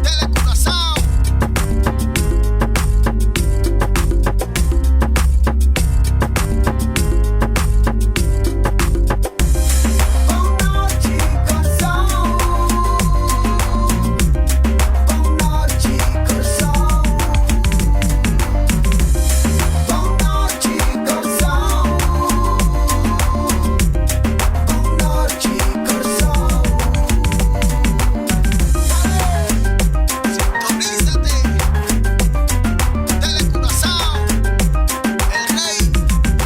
Telecuraçao. Sintonízate. Telecuraçao. El Rey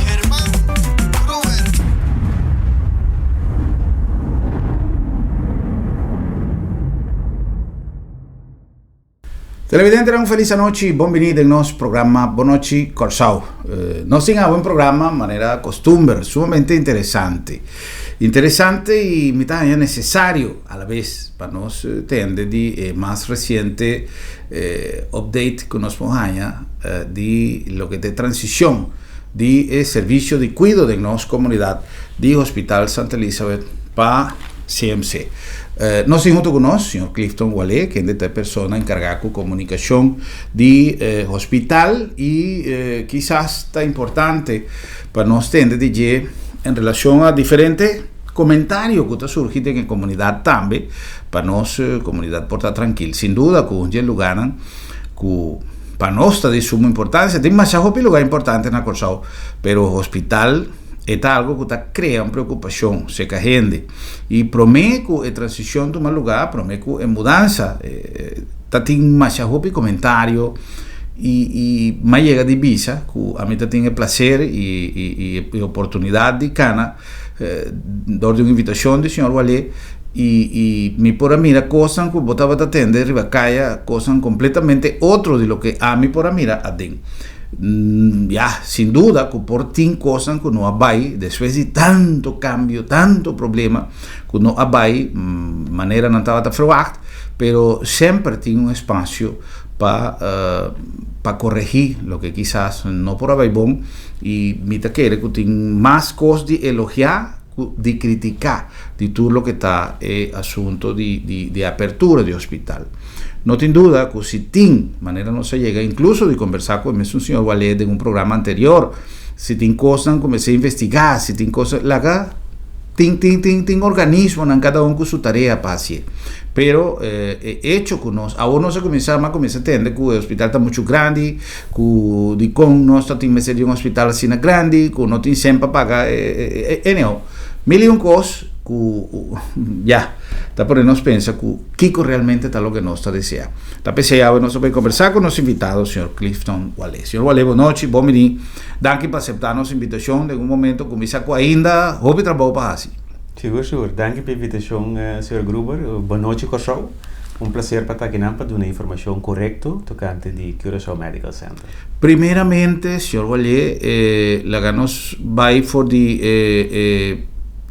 Germán Gruber. Televidentenan un felis anochi, bon bini den nos programa Bonochi Kòrsou. Nos tin awe un programa manera kostumber sumamente interesante. Interesante i mi ta haña nesesario alabes pa nos tende di e mas resiente update ku nos por haña di loke ta e transishon di e servisio di kuido den nos komunidat di Hospital Santa Elisabeth pa CMC. Nos tin hunto ku nos señor Clifton Wallé, kende ta e persona enkargá ku komunikashon di hospital i kisas ta importante pa nos tende di dje en relashon a diferente komentario ku ta surgi den e komunidat tambe pa nos komunidat por ta trankil. Sin duda ku un dje lugánan ku pa nos ta di sumo importansia, tin masha hopi lugá importante na Kòrsou, pero hospital e ta algo ku ta krea un preokupashon serka hende. I promé ku e transishon tuma lugá, promé ku e mudansa, ta tin masha hopi komentario i i m'a yega di bisa ku ami ta tin e plaser i i e oportunidat di kana dor di un invitashon di señor Wallé i i mi por a mira kosnan ku bo tabata tende riba kaya, kosnan kompletamente otro di loke ami por a mira aden. Ya, sin duda ku por tin kosnan ku no a bai despues di tantu kambio, tantu problema ku no a bai manera nan tabata ferwagt, pero semper tin un espasio pa pa koregí loke kisas no por a bai bon i mi ta kere ku tin mas kos di elogiá ku di kritiká di tur loke ta e asunto di di di apertura di hospital. No tin duda ku si tin manera nos a yega inkluso di kombersá ku e mesun señor Wallé den un programa anterior, si tin kosnan ku mester investigá, si tin kosnan laga tin tin tin tin organismonan kada un ku su tarea pa hasié. Pero e echo ku nos awor nos a kuminsá mas kuminsá tende ku e hospital ta muchu grandi, ku dikon nos ta tin mester di un hospital asina grandi, ku no tin sèn pa paga e anyhow mil i un kos ku ya ta pone nos pensa ku kiko realmente ta loke nos ta desea. Ta p'esei awe nos ta bai kombersá ku nos invitado señor Clifton Wallé. Señor Wallé bo nochi, bon bini, danki pa aseptá nos invitashon den un momento ku mi sa ku ainda hopi trabou pa hasi. Sigur sigur, danki pa e invitashon señor Gruber, bo nochi Kòrsou. Un placer pa ta akinan pa duna informacion corecto tocante di Curaçao Medical Center. Primeramente, señor Wallé, eh, laga nos bai for di e, e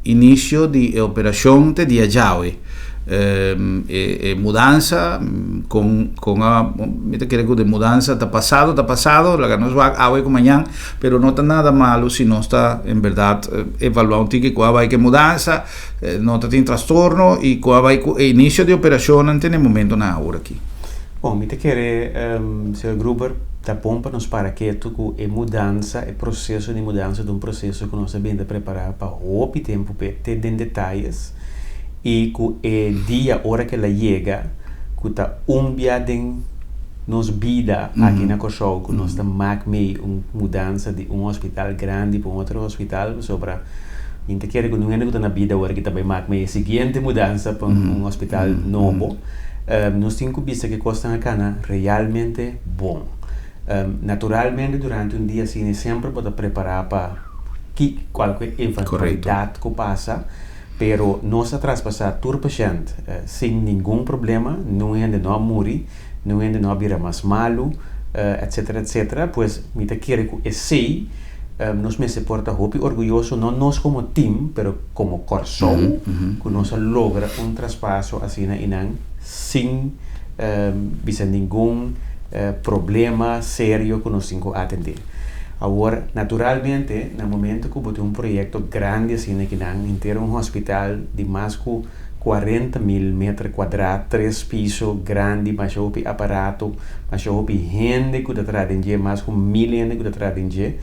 inicio di e operacion te dia djawe. E, e mudanza con, con a, mi ta kere cu de mudanza ta pasado, ta pasado, laga nos wak awe cu mañan, pero no ta nada malo si nos ta en berdad evalua un tiki cu a bai cu e mudanza, No ta tin trastorno y cu a bay cu e inicio di operacionnan te na e momentonan awor aki. Bon, mi ta kere, señor Gruber, ta bon pa nos para ketu cu e mudansa, e proceso di mudansa ta un proceso cu nos a bini ta prepara pa hopi tempo p'e te den detayes y cu e dia ora cu el a yega cu ta un bia den nos bida aki na Kòrsou cu nos ta mak mei un mudansa di un hospital grandi pa un otro hospital pasobra Mi ta kere ku nun hende ku ta na bida awor aki ta bai mak mei e siguiente mudansa pa un hospital nobo. Nos tin ku bisa ku e kosnan a kana realmente bon. Naturalmente durante un dia asina semper bo ta prepará pa ki kualke eventualidat ku pasa, pero nos a traspasá tur pashènt sin ningun problema, nun hende no a muri, Nun hende no a bira mas malu, etcetera, etcetera. Pues mi ta kere ku esei nos mester por ta hopi orguyoso, no nos komo tim, pero komo Kòrsou, ku nos a logra un traspaso asina i nan sin bisa ningun problema serio ku nos tin ku atendé. Awor, naturalmente, na momento ku bo tin un proyekto grandi asina ki nan, henter un hospital di mas ku. 40.000 meter kuadrá, tres piso, grandi, masha hopi aparato, masha hopi hende ku ta traha den dje, mas ku 1000 hende ku ta traha den dje.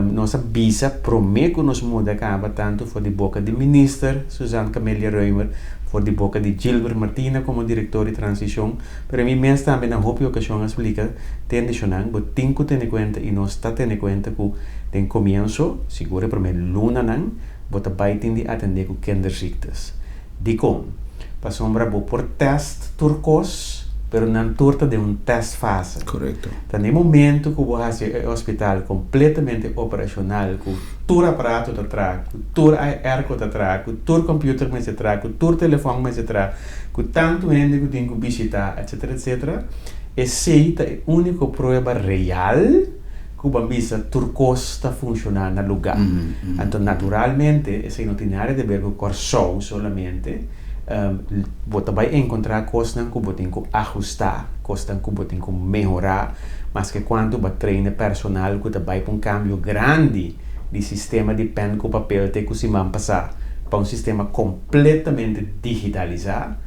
Nos a bisa promé ku nos muda kaba tantu for di boka di Minister Suzanne Camelia Römer, for di boka di Gilbert Martina komo direktor di transishon, pero mi mes tambe na hopi okashon a splika tende shonnan, bo tin ku tene kuenta i nos ta tene kuenta ku den komienso, sigur e promé lunanan, bo ta bai tin di atendé ku kinderziektes. Dikon? Pasobra bo por tèst tur kos, pero nan tur ta den un tèstfase. Korekto. Ta na e momento ku bo hasi e hospital kompletamente operashonal, ku tur aparato ta traha, ku tur airco ta traha, ku tur computer mester traha, ku tur telefòn mester traha, ku tantu hende ku tin ku bishitá, etsetera, etsetera, esei ta e úniko prueba real ku bo a bisa tur kos ta funshoná na lugá. Anto naturalmente esei no tin nada di ber ku Kòrsou solamente, bo ta bai enkontrá kosnan ku bo tin ku ahustá, kosnan ku bo tin ku mehorá, maske kuantu bo a train e personal ku ta bai pa un kambio grandi di sistema di pèn ku papel te ku siman pasá pa un sistema kompletamente digitalisá.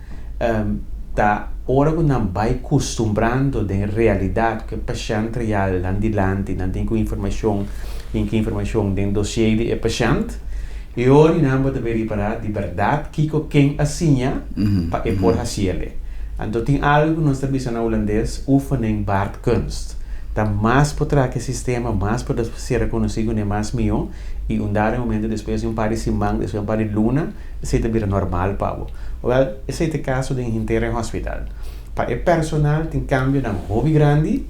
Ta ora ku nan bai kustumbrando den realidat ku e pashènt real nan dilanti, nan tin ku informashon, tin ku informashon den dosié di e pashènt, e ora nan bo ta bai ripará di bèrdat kiko ken a siña pa e por hasiel. Anto tin algu ku nos ta bisa na hulandes, oefening baart kunst. Ta mas por traha ku e sistema, mas por ta sera konosí kuné mas mihó i un dado momento despues di un par di siman, despues di un par di luna, Esei ta bira normal pa bo. Wèl, esei ta e kaso den henter e hospital. Pa e personal tin kambionan hopi grandi.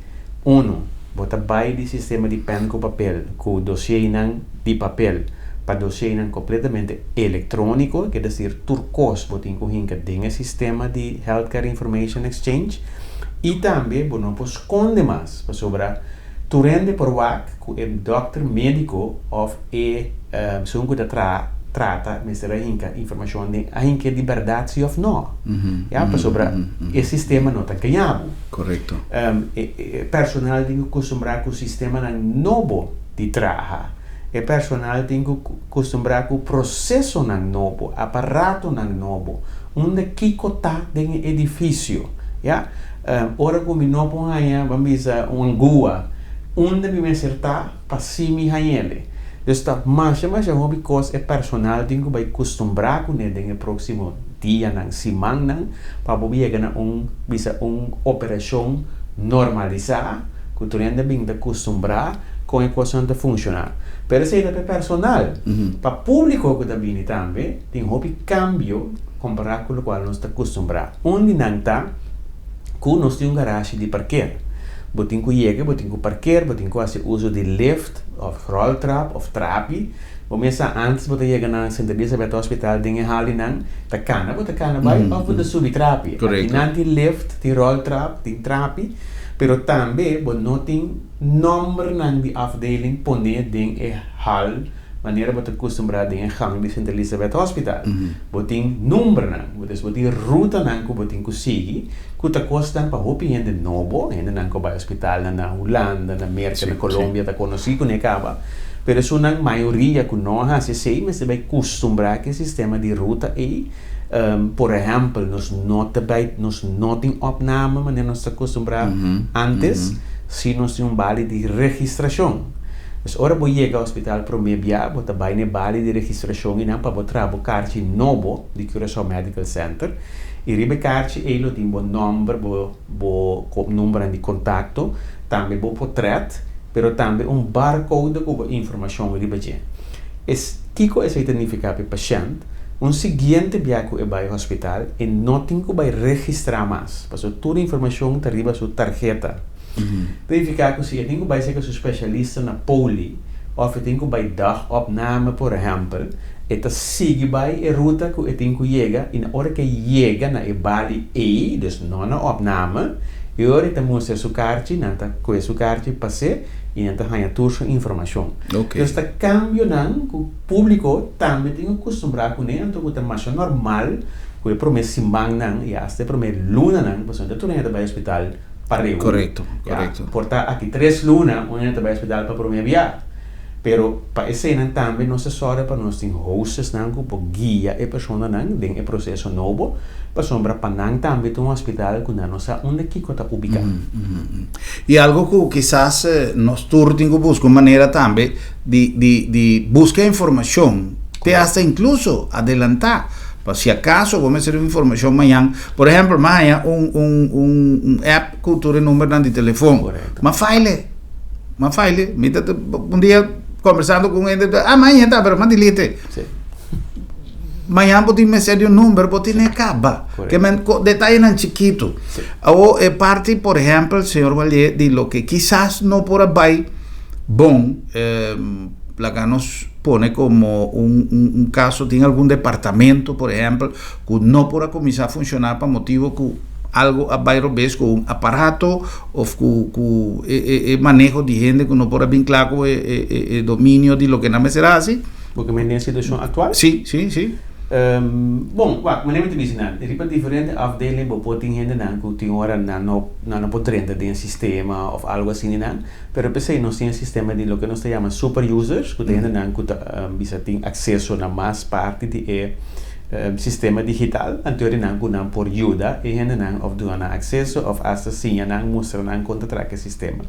Unu, bo ta bai di sistema di pèn ku papel ku dosieinan di papel pa dosieinan kompletamente elektróniko, ke desir tur kos bo tin ku hinka den e sistema di Healthcare Information Exchange. I tambe bo no por skonde mas, pasobra tur hende por wak ku e dòkter médiko òf e esun ku ta traha trata mester a hinka informashon den a hink'é di bèrdat si òf nò. Ya, pasobra e sistema no ta gaña bo. Korekto. E personal tin ku kustumbrá ku sistemanan nobo di traha. E personal tin ku kustumbrá ku prosesonan nobo, aparatonan nobo, unda kiko ta den e edifisio. Ya, ora ku mi no por haña, ban bisa, un angua, unda mi mester ta pa si mi hañ'ele. Dus ta masha masha hopi kos e personal tin ku bai kustumbrá kuné den e próksimo dianan, simannan, pa bo yega na un, bisa un operashon normalisá ku tur hende a bin ta kustumbrá kon e kosnan ta funshoná. Pero esei ta pa e personal. Pa públiko ku ta bini tambe tin hopi kambio kompará ku lokual nos ta kustumbrá. Un di nan ta ku nos tin un garashi di parker. Bo tin ku yega, bo tin ku parker, bo tin ku hasi uso di lift òf ròltrap òf trapi. Bo mes sa antes bo ta yega na Sint Elisabeth Hospital den e halinan ta kana bo ta kana bai òf bo ta subi trapi. Aki nan tin lift, tin ròltrap, tin trapi, pero tambe bo no tin nòmbernan di afdeling pone den e hal manera bo ta kustumbrá den e gang di Sint Elisabeth Hospital. Bo tin numbernan, dus bo tin rutanan ku bo tin ku sigui, ku ta kosnan pa hopi hende nobo, hendenan ku a bai hospitalnan na Hulanda, na Merka, na Colombia ta konosí kuné kaba, pero esunnan mayoria ku no a hasi esei mester bai kustumbrá ku e sistema di ruta ei. Por ehèmpel, nos no ta bai, nos no tin opname manera nos ta kustumbrá ántes, si nos tin un bali di registrashon. Pues ora bo yega hospital prome bia bo ta bai na e bali di registrashon einan pa bo traha bo karchi nobo di Curaçao Medical Center i riba e karchi ei lo tin bo nòmber, bo bo numbernan di kontakto, tambe bo potrèt, pero tambe un barcode ku bo informashon riba dje. Es kiko esei ta nifiká pa e pashènt? Un siguiente bia ku e bai hospital e no tin ku bai registrá mas pasobra tur informashon ta riba su tarheta. Ta nifiká ku si e tin ku bai serka su spesialista na poli òf e tin ku bai dagopname por ehèmpel, e ta sigui bai e ruta ku e tin ku yega i na ora ku e yega na e bali ei, dus no na opname, e ora e ta mustra su karchi, nan ta kohe su karchi pas'é i nan ta haña tur su informashon. Dus ta kambionan ku públiko tambe tin ku kustumbrá kuné, anto ku ta masha normal ku e promé simannan i asta e promé lunanan, pasobra tur hende ta bai hospital pareu. Korekto, korekto. Ya, por ta aki 3 luna un hende ta bai hospital pa promé bia. Pero pa eseinan tambe nos ta sòru pa nos tin hostesnan ku por guia e personanan den e proseso nobo, pasobra pa nan tambe ta un hospital ku nan no sa unda kiko ta ubiká. I algu ku kisas nos tur tin ku buska un manera tambe di di di buska informashon, te asta inkluso adelantá pa si akaso bo mester un informashon mañan. Por ehèmpel, mi a haña un un un app ku tur e numbernan di telefon. Ma faile. Ma faile, mi ta un dia conversando con hende, ah, mañana ta, pero ma delete. Sí. Mañana bo tin mester di un number, bo tin e caba. Que men detallenan chiquito. Sí. Awo e parti, por ejemplo, señor Walier, di lo que quizás no por a bay bon, laga nos pone como un caso, tin algún departamento, por ejemplo, cu no por a cuminsa funciona pa motibo cu algo a bay robes cu un aparato of cu cu e e e maneho di hende cu no por a bin cla cu e e e e dominio di loke nan mester haci. Bo ke mende e situacion actual? Si, si, si. Bon, wak, manera mi ta bisa nan, riba diferente afdeling bo por tin hendenan cu tin ora nan no nan no por drenta den e sistema of algo asina nan, pero p'esey nos tin e sistema di loke nos ta yama super users, cu ta hendenan cu ta bisa tin acceso na mas parti di e sistema digital, anto e nan ku nan por yuda e hendenan òf duna nan akseso òf asta siña nan, mustra nan kon ta traha e sistema.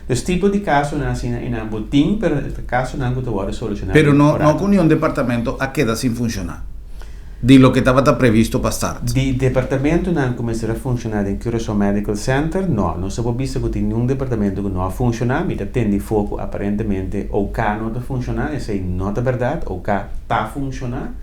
Dus tipo di kasonan asina e nan bo tin, pero e ta kasonan ku ta wòrdu solushoná Pero no no ku niun departamento a keda sin funshoná di loke tabata previsto pa start. Di departamentonan ku mester a funshoná den Curaçao Medical Center, no. Nos a por bisa ku tin niun departamento ku no a funshoná. Mi ta tende for ku aparentemente OK no ta funshoná. Esei no ta bèrdat. OK ta funshoná.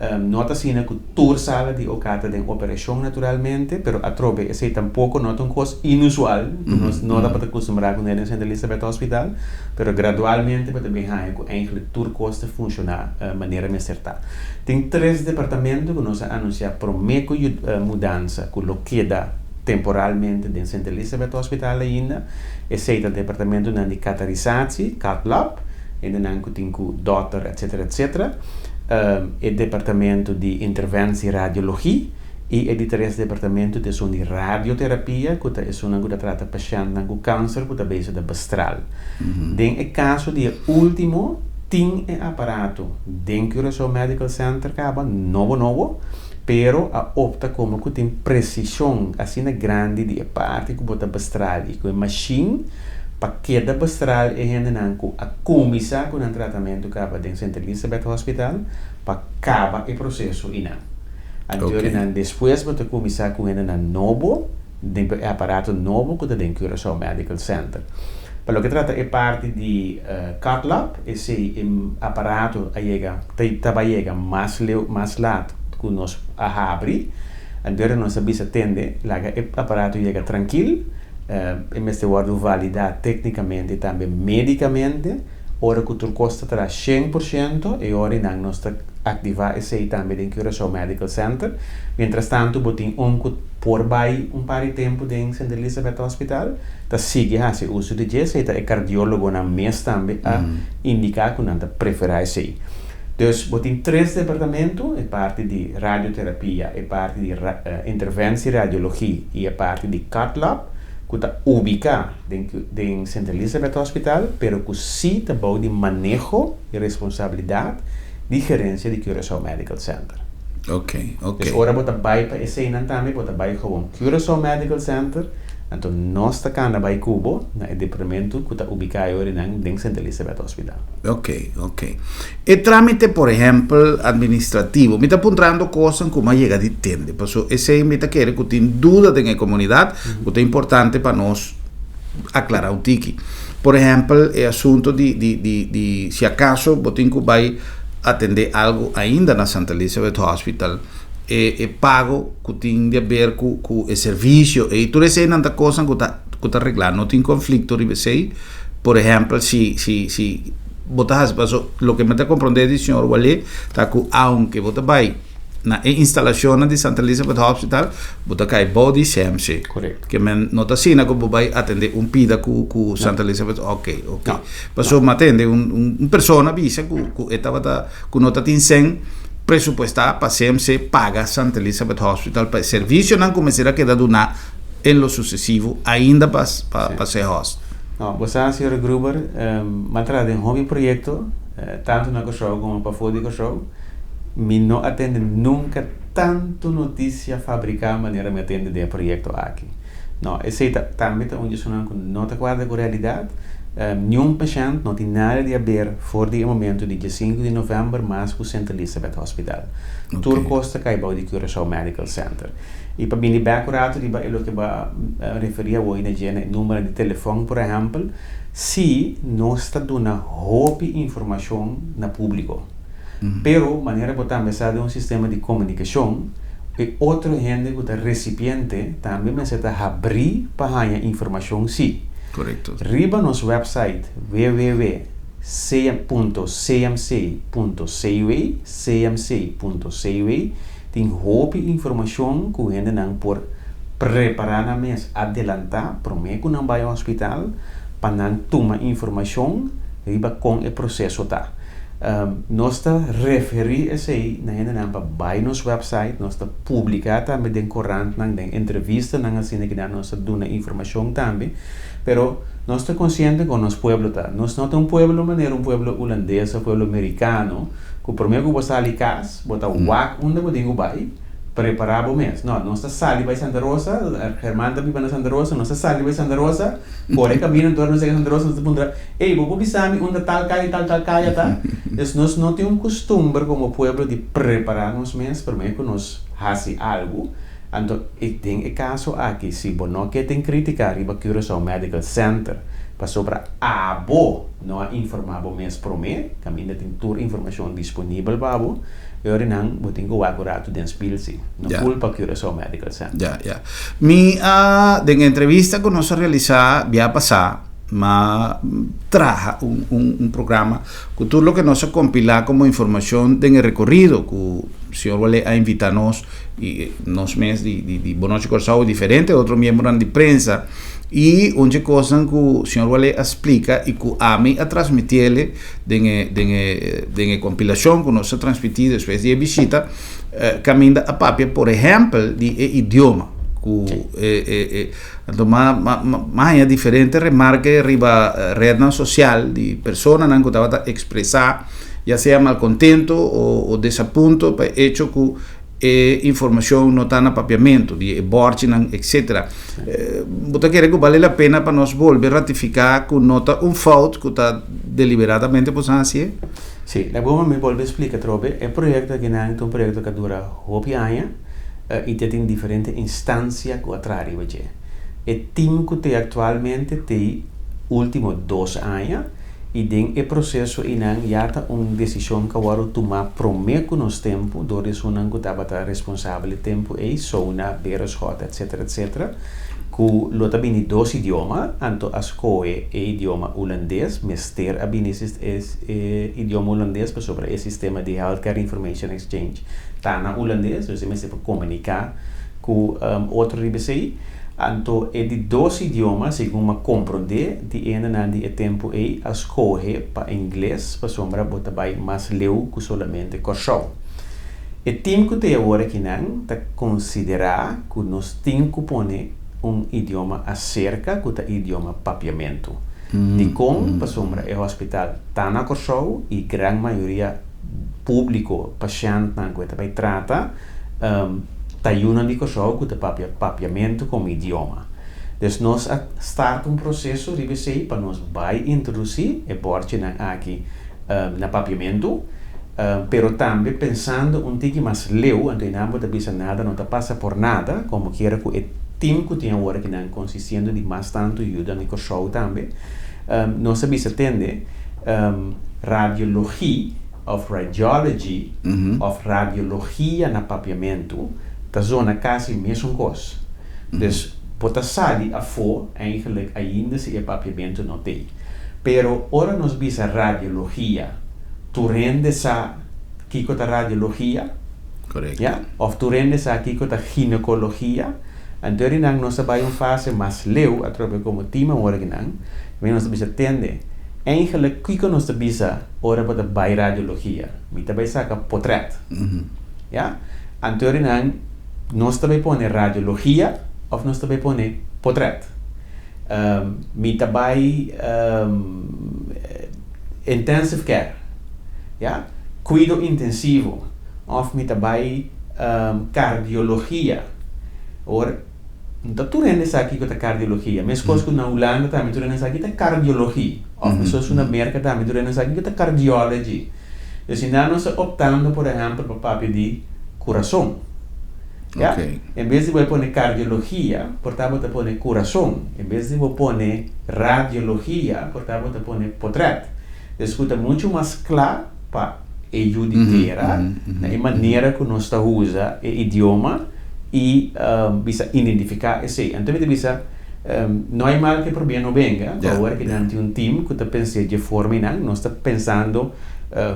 No ta asina ku tur sala di OK ta den operashon naturalmente, pero atrobe esei tampoko no ta un kos inusual ku nos no tabata kustumbrá kuné den Sint Elisabeth Hospital, pero gradualmente bo ta bin haña ku eigentlik tur kos ta funshoná manera mester ta. Tin tres departamento ku nos a anunsiá promé ku mudansa ku lo keda temporalmente den Sint Elisabeth Hospital ainda, esei ta departamentonan di katarisatie, cat lab, hendenan ku tin ku dòkter etcetera etcetera. E departamento di interventie radiologie i e di tres departamento ta esun di radioterapia ku ta esunnan ku ta trata pashèntnan ku kanser ku ta bezig ta bestral. Den e kaso di e último tin e aparato den Curaçao Medical Center kaba nobo nobo pero a opta komo ku tin presishon asina grandi di e parti ku bo ta bestral i ku e mashin pa keda bestral e hendenan ku a kuminsá ku nan tratamentu kaba den Sint Elisabeth Hospital pa kaba e proseso einan. Anto nan despues bo ta kuminsá ku hendenan nobo den e aparato nobo ku ta den Curaçao Medical Center. Pa loke trata e parti di Cath Lab, esei e aparato a yega ta bai yega mas leu mas lat ku nos a habri. Anto nos a bisa tende laga e aparato yega trankil. E mester wòrdu validá téknikamente i tambe médikamente. Ora ku tur kos ta traha 100%, e ora einan nos ta aktivá esei tambe den Curaçao Medical Center. Mientras tantu bo tin un ku por bai un par di tempu den Sint Elisabeth Hospital, ta sigui hasi uso di dje. Esei ta e kardiólogonan mes tambe a indiká ku nan ta preferá esei. Dus bo tin tres departamento, e parti di radioterapia, e parti di interventie radiologie i e parti di cath lab, ku ta ubiká den den Sint Elisabeth Hospital, pero ku sí ta bou di maneho i responsabilidat di gerensia di Curaçao Medical Center. Ok, ok. Dus ora bo ta bai pa eseinan tambe bo ta bai gewoon Curaçao Medical Center. Anto nos ta kanda bai ku bo na e departamento ku ta ubiká e orinan den Sint Elisabeth Hospital. Ok, ok. E trámite, por ehèmpel, administrativo, mi ta puntrando kosnan ku mi a yega di tende, paso esei mi ta kere ku tin duda den e komunidat ku ta importante pa nos aklará un tiki. Por ehèmpel, e asunto di di di di si akaso bo tin ku bai atendé algu ainda na Sint Elisabeth Hospital, e e pago ku tin di haber ku ku e servisio ei tur eseinan ta kosnan ku ta ku ta reglá no tin konflikto riba esei por ehèmpel si si si bo ta hasi paso loke mi ta komprondé di señor Wallé ta ku aunke bo ta bai na e instalashonnan di Santa Elizabeth Hospital bo ta kai bou di CMC Korekto. Ke men no ta asina ku bo bai atendé un pida ku ku Santa Elizabeth oke oke paso mi a tende un un persona bisa ku ku e tabata ku no ta tin sèn presupuestá pa CMC paga Santa Elizabeth Hospital pa e servisionan ku mester a keda duná en lo susesivo ainda pa pa pa Sehost. No, bo sa, señor Gruber, m'a traha den hopi proyekto, tantu na Kòrsou komo pafó di Kòrsou. Mi no a tende nunka tantu notisia fabriká manera mi a tende den e proyekto aki. No, esei ta tambe ta un di esunnan ku no ta kuadra ku realidat. Niun pashènt no tin nada di haber for di e momentu di diesinku di novèmber mas ku Sint Elisabeth Hospital. Tur kos ta kai bou di Curaçao Medical Center. I pa bini bèk un ratu riba e loke bo a referí awor na dje na e numbernan di telefòn por ehèmpel, sí nos ta duna hopi informashon na públiko. Pero manera bo tambe sa den un sistema di komunikashon, e otro hende ku ta resipiente tambe mester ta habrí pa haña informashon sí. Korekto. Riba nos wèpsait www punto cmc punto cw, cmc punto cw, Tin hopi informashon ku hendenan por prepará nan mes adelantá promé ku nan bai hospital pa nan tuma informashon riba kon e proseso ta. Nos ta referí esei na hendenan pa bai nos wèpsait, nos ta publiká tambe den korantnan, den entrevistanan asina kinan nos ta duna informashon tambe. Pero nos ta konsiente kon nos pueblo ta. Nos no ta un pueblo manera un pueblo hulandes òf pueblo merikano ku promé ku bo sali kas, Bo ta wak unda bo tin ku bai, prepará bo mes. No, nos ta sali bai Santa Rosa, Germán ta biba na Santa Rosa, nos ta sali bai Santa Rosa, kore kaminda anto ora nos yega Santa Rosa nos ta puntra, Ey, bo por bisa mi unda tal kaya, tal tal kaya ta? Dus nos no tin un kustumber komo pueblo di prepará nos mes promé ku nos hasi algu. Anto den e kaso aki si bo no ke tin krítika riba Curaçao Medical Center pasobra abo no a informá bo mes promé, kaminda tin tur informashon disponibel pa bo, e ora nan bo tin ku wak un ratu den spil si. No kulpa Curaçao Medical Center. Ya, ya. Mi a, den entrevista ku nos a realisá bia pasá, m'a traha un, un, un programa ku tur loke nos a kompilá komo informashon den e rekorido ku señor Wallé a invitá nos i nos mes di di di Bonochi Kòrsou i diferente otro miembronan di prensa i un dje kosnan ku señor Wallé a splika i ku ami a transmitiele den e den e den e kompilashon ku nos a transmití despues di e bishita kaminda a papia por ehèmpel di e idioma ku e e e anto ma ma ma haña diferente remarke riba rednan sosial di personanan ku tabata ekspresá ya sea malkontento o desapunto pa e echo ku e informacion no ta na papiamento, di e borchinan etc. Bo ta kere cu bale la pena pa nos bolbe ratifica cu no ta un fout cu ta deliberadamente por san hacié? Sí, laga bo mi bolbe splica atrobe. E proyecto akinan ta un proyecto cu a dura hopi aña y ta tin diferente instancia cu a traha riba dje. E team cu t'e actualmente t'e ultimo dos aña. I den e proseso einan ya ta un desishon ku a wòrdu tumá promé ku nos tempu dor di esunnan ku tabata responsabel e tempu ei, Sona, Berenschot, etsetera, etsetera, ku lo ta bini dos idioma, anto a skohe e idioma hulandes, mester a bini e idioma hulandes pasobra e sistema di Healthcare Information Exchange ta na hulandes, dus e mester por komuniká ku otro riba esei. Anto e di dos idioma, segun m'a komprondé di hendenan di e tempu ei, a skohe pa ingles pasobra bo ta bai mas leu ku solamente Kòrsou. E tim ku t'ei awor akinan ta konsiderá ku nos tin ku pone un idioma aserka ku ta idioma papiamentu. Dikon? Pasobra e hospital ta na Kòrsou i gran mayoria públiko, pashèntnan ku e ta bai trata, Ta yunan di Kòrsou ku ta papia papiamentu komo idioma. Dus nos a start un proseso riba esei pa nos bai introdusí e bòrchinan aki na papiamentu, pero tambe pensando un tiki mas leu, anto einan bo ta bisa nada no ta pasa por nada, komo kiera ku e tim ku tin awor akinan konsistiendo di mas tantu yudan di Kòrsou tambe, nos a bisa tende radiologie. Of radiology of radiologia na papiamentu ta zona kasi mesun kos. Dus bo ta sali afó eigenlijk ainda si e papiamentu no t'ei. Pero ora nos bisa radiologia tur hende sa kiko ta radiologia? Korekto. Ya? Of tur hende sa kiko ta ginekologia? Anto rinan nos a bai un fase mas leu atrobe komo tim awor akinan, nos ta bisa tende eigenlijk kiko nos ta bisa Ora bo ta bai radiologia, mi ta bai saka potret. Ya? Anto ori nan, nos ta bai pone radiologia of nos ta bai pone potret. Mi ta bai intensive care, ya, kuido intensivo, òf mi ta bai kardiologia. Awor, no ta tur hende sa kiko ta kardiologia. Meskos ku na Hulanda tambe tur hende sa kiko ta kardiologi, òf meskos ku na Merka tambe tur hende sa kiko ta cardiology. Dus si nan nos ta optando por ehèmpel pa papia di kurason. Ya? En bes di bo e pone kardiologia, por ta bo ta pone kurason. En bes di bo pone radiologia, por ta bo ta pone potrèt. Dus ku ta muchu mas kla pa e yu di tera na e manera ku nos ta usa e idioma i bisa identifiká esei. Anto mi ta bisa, no hay mal que por bien no venga, ku awor aki nan tin un tim ku ta pens'é dje forma einan. Nos ta pensando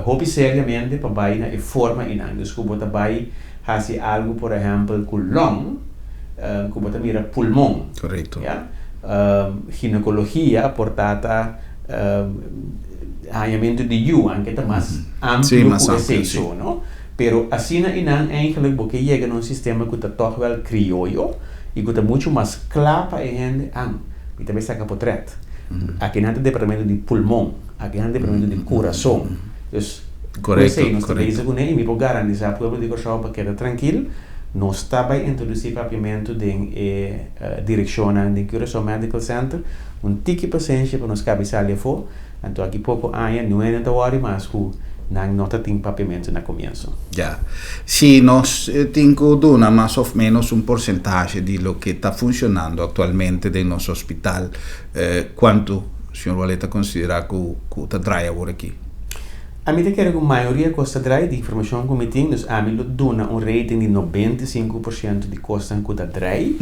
hopi seriamente pa bai na e forma einan. Dus ku bo ta bai hasi algu por ehèmpel ku long, ku bo ta mira pulmon. Korekto. Ya. Ginekologia por ta ta hañamentu di yu, anke ta mas amplio ku esei so, no? Pero asina einan eigenlijk bo ke yega na un sistema ku ta tòg wèl krioyo i ku ta muchu mas kla pa e hende, an, mi ta bai saka potrèt. Aki nan ta departamento di pulmon, aki nan ta departamento di kurason. Dus, ku esei nos ta bezig kuné i mi por garantisa pueblo di Kòrsou pa keda trankil, nos ta bai introdusí papiamentu den e direkshonnan den Curaçao Medical Center. Un tiki pasensia pa nos kabi sali afó. Anto aki poko aña no hende ta wòri mas ku nan no ta tin papiamentu na komienso. Ya. Si nos tin ku duna mas òf ménos un porsentahe di loke ta funshonando aktualmente den nos hospital, kuantu señor Wallé ta konsiderá ku ku ta drai awor aki? Ami ta kere ku mayoria kos ta drai di informashon ku mi tin, dus ami lo duna un rating di 95% di kosnan ku ta drai.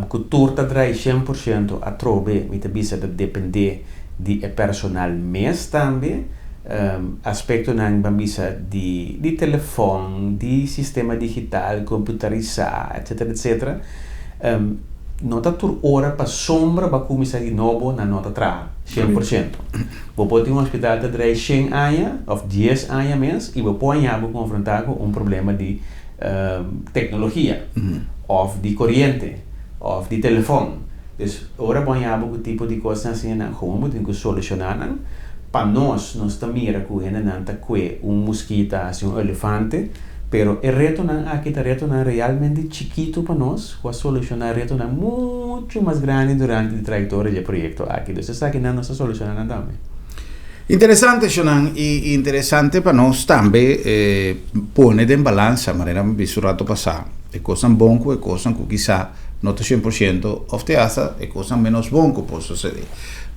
Ku tur ta drai 100% atrobe mi ta bisa ta dependé di e personal mes tambe. Aspektonan ban bisa di di telefòn, di sistema digital, komputarisá, etsetera etsetera. No ta tur ora pasobra bo a kuminsá di nobo nan no ta traha 100%. Bo por tin un hospital ta drai shen aña òf dies aña mes i bo por haña bo konfrontá ku un problema di teknologia òf di koriente òf di telefòn. Dus ora bo haña bo ku tipo di kosnan asina nan gewoon bo tin ku solushoná nan. Pa nos, nos ta mira ku hendenan ta kue un muskita hasi un olefante, pero e retonan aki ta retonan realmente chikitu pa nos ku a solushoná retonan muchu mas grandi durante di trayektoria di e proyekto aki. Dus esakinan nos a solushoná nan tambe. Interesante Shonan i interesante pa nos tambe pone den balansa manera mi bisa un rato pasá e kosnan bon ku e kosnan ku kisa no ta 100% òf te asta e kosnan ménos bon ku por sosodé.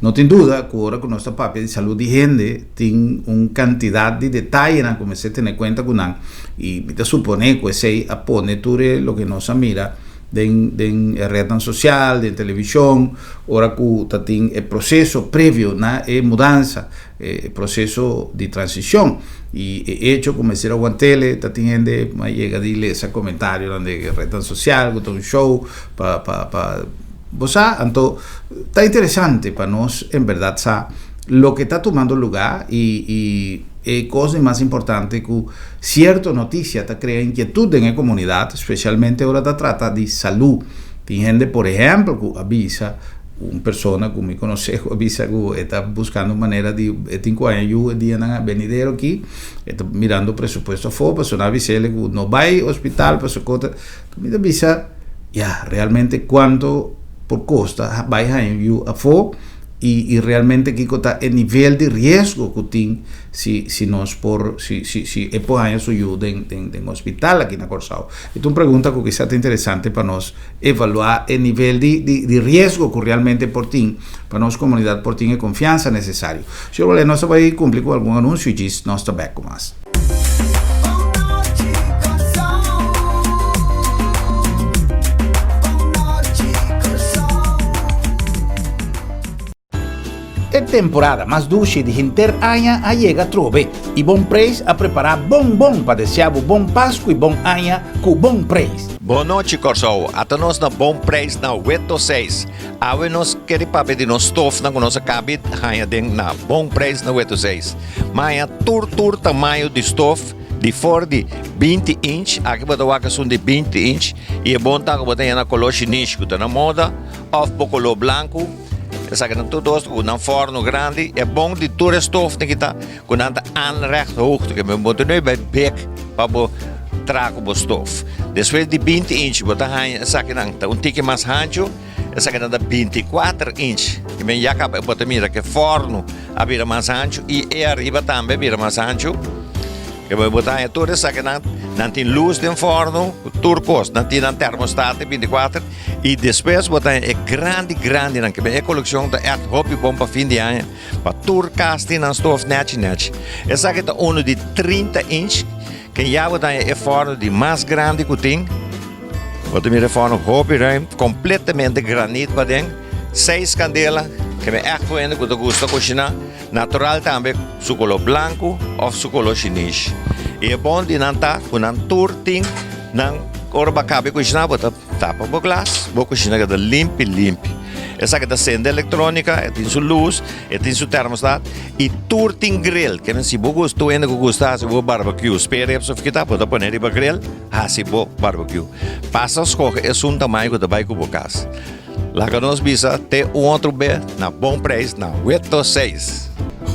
No tin duda ku ora ku nos ta papia di salud di hende tin un kantidat di detayenan ku mester tene kuenta ku nan i mi ta suponé ku esei a pone tur e loke nos a mira den den e retnan sosial, den televishon, ora ku ta tin e proseso previo na e mudansa, e proseso di transishon i e echo ku mester a want'ele ta tin hende a yega di lesa komentarionan den e retnan sosial ku ta un show pa pa pa Bo sa, anto ta interesante pa nos en berdad sa loke ta tumando luga y y e cos di mas importante cu cierto noticia ta crea inquietud den e comunidad, specialmente ora ta trata di salud. Tin hende por ehempel cu a bisa, un persona cu mi conoce cu a bisa cu e ta buscando un manera di e tin cu haña yu e dianan benidero aki, e ta mirando presupuesto afo pasobra nan a bis'ele cu no bay hospital pasobra cos ta, Mi ta bisa, ya, realmente cuanto por costa bay haña un yu afó y y realmente kico ta e nivel di riesgo cu tin si si nos por si si si e por haña su yu den den den hospital aki na Corsou. E ta un pregunta cu kisa ta interesante pa nos evalua e nivel di di di riesgo cu realmente por tin pa nos comunidad por tin e confiansa necesario. Señor Wallé, nos ta bay cumpli cu algun anuncio y djis nos ta bek cu mas. E temporada mas dushi di henter aña a yega atrobe y Bon Preis a prepara bon bon pa desea bo bon Pascu y bon aña cu Bon Preis. Bon nochi Kòrsou, ata nos na Bon Preis na Weto 6. Awe nos kere papia di nos stofnan ku nos a kabi haña den na Bon Preis na Weto 6. Maña tur tur tamaño di stof. Di for di 20 inch, aki bo ta wak esun di 20 inch i e bon ta ku bo ta haya na koló shinish ku ta na moda òf bo koló blanku. Esaki nan tur dos ku nan fòrnu grandi. E bon di tur e stofnan ki ta ku nan ta aanrechthoogte, ke bo ta no bai bek pa bo traha ku bo stof. Despues di 20 inch bo ta haña esakinan ta un tiki mas hanchu. Esakinan ta 24 inch. I men ya kaba bo ta mira ke fòrnu a bira mas hanchu i e ariba tambe a bira mas hanchu. Ke bo ta haña tur esakinan, nan tin lus den fòrnu, tur kos. Nan tin nan termostat di 24 i despues bo ta haña e grandi grandinan. Ke men e kolekshon ta ègt hopi bon pa fin di aña, pa tur kas tin nan stof nèchi nèchi. Esaki ta unu di 30 inch. Ken ya bo ta haña e fòrnu di mas grandi ku tin. Bo ta mira e fòrnu hopi ruim, kompletamente granit paden, seis kandela, ke mi ègt un hende ku ta gusta kushiná. Natural tambe su koló blanku òf su koló shinish. I e bon di nan ta ku nan tur tin nan ora bo a kaba e kushiná bo ta tapa bo glas, bo kushina keda limpi limpi. Esaki ta sende elektronika, e tin su lus, e tin su termostat i tur tin grill. Ke men si bo gusta, tur hende ku gusta hasi bo barbecue, spare ribs òf kita, bo ta pone riba grill hasi bo barbecue. Pasa skohe esun tamaño ku ta bai ku bo kas. Laga nos bisa te un otro be na bon prijs na Weto 6.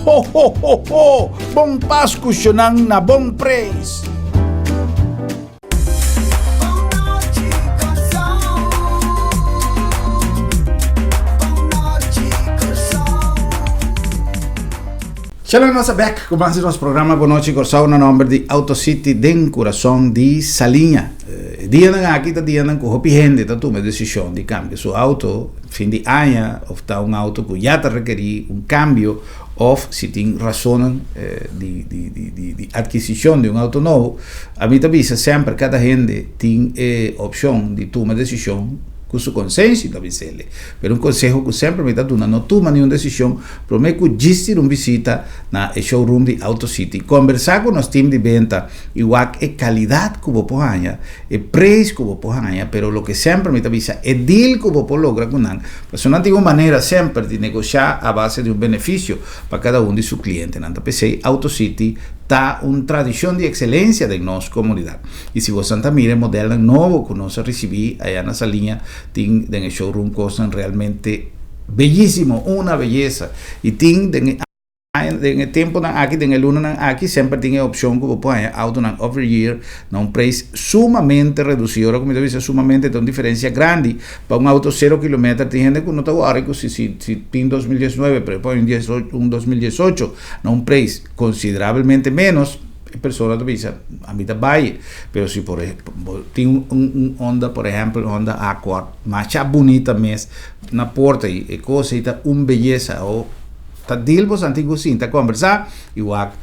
Ho ho ho ho! Bon Pasku shonan na bon prijs! Shalom nos a bek ku mas di nos programa Bon Nochi Kòrsou na nòmber di Auto City den kurason di Saliña. E dianan aki ta dianan ku hopi hende ta tuma e desishon di kambia su auto fin di aña òf ta un auto ku ya ta rekerí un kambio òf si tin rasonnan di di di di di atkisishon di un auto nobo. Ami ta bisa semper kada hende tin e opshon di tuma desishon ku su konsenshi ta bis'el. Pero un konseho ku semper mi ta duna no tuma niun desishon promé ku djis tira un bisita na e showroom di Auto City. Kombersá ku nos tim di benta i wak e kalidat ku bo por haña, e preis ku bo por haña, pero loke semper mi ta bisa, e deal ku bo por logra ku nan, pasobra nan tin un manera semper di negoshá a base di un benefisio pa kada un di su klientenan. Ta p'esei Auto City ta un tradishon di ekselensia den nos komunidat. I si bosan ta mira e modelnan nobo ku nos a risibí aya na Saliña, tin den e showroom kosnan realmente beyísimo, una beyesa. I tin den e. Den e temponan aki, den e lunanan aki, semper tin e opcion cu bo por haña autonan over year na un prijs sumamente reduci. Ora cu mi ta bisa sumamente ta un diferencia grandi. Pa un auto cero kilometer tin hende cu no ta worry cu si si si tin 2019 pero e por haña un 2018 na un prijs considerablemente menos, e persona ta bisa ami ta bai. Pero si por bo tin un un Honda por ehempel Honda Accord masha bunita mes na porta y e cos ey ta un beyesa o. Ta deal boso anti ku sinta kombersá i wak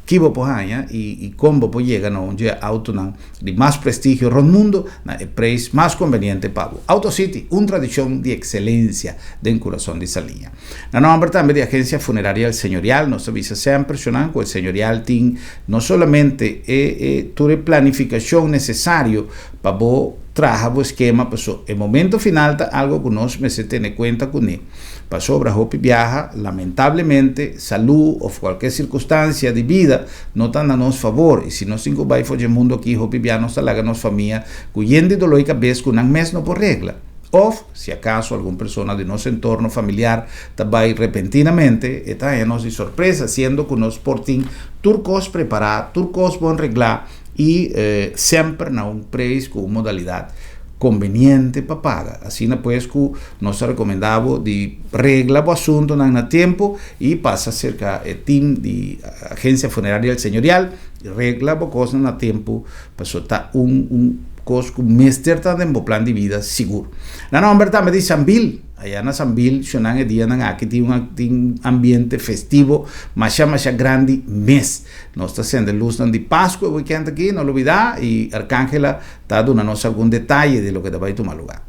ki bo por haña i kon bo por yega na un dje autonan di mas prestigio rònt mundu na e preis mas konveniente pa bo. Auto City, un tradishon di ekselensia den kurason di Saliña. Na nòmber tambe di Agensia Funeraria El Señorial nos ta bisa semper shonnan ku El Señorial tin no solamente e e tur e planifikashon nesesario pa bo traha bo eskema paso e momento final ta algo ku nos mester tene kuenta kuné. Pasobra hopi biaha, lamentablemente, salú òf kualke sirkunstansia di bida no ta na nos fabor, i si nos tin ku bai for dje mundu akí, hopi biaha nos ta laga nos famia ku yen di doló i kabes ku nan mes no por regla. Òf, si akaso algun persona di nos entorno familiar ta bai repentinamente, e ta haña nos di sorpresa, siendo ku nos por tin tur kos prepará, tur kos bon reglá i semper na un preis ku un modalidat konveniente pa paga. Asina pues ku nos ta rekomendá bo di regla bo asuntunan na tempu i pasa serka e tim di Agencia Funeraria El Señorial, regla bo kosnan na tempu pasobra ta un un kos ku mester ta den bo plan di bida sigur. Na nòmber tambe di Sambil. Aya na Sambil shonnan e dianan aki tin un tin ambiente festivo masha masha grandi mes. Nos ta sende lusnan di Pasku e weekend aki, no lubida, i Arcangela ta duna nos algun detaye di loke ta bai tuma luga.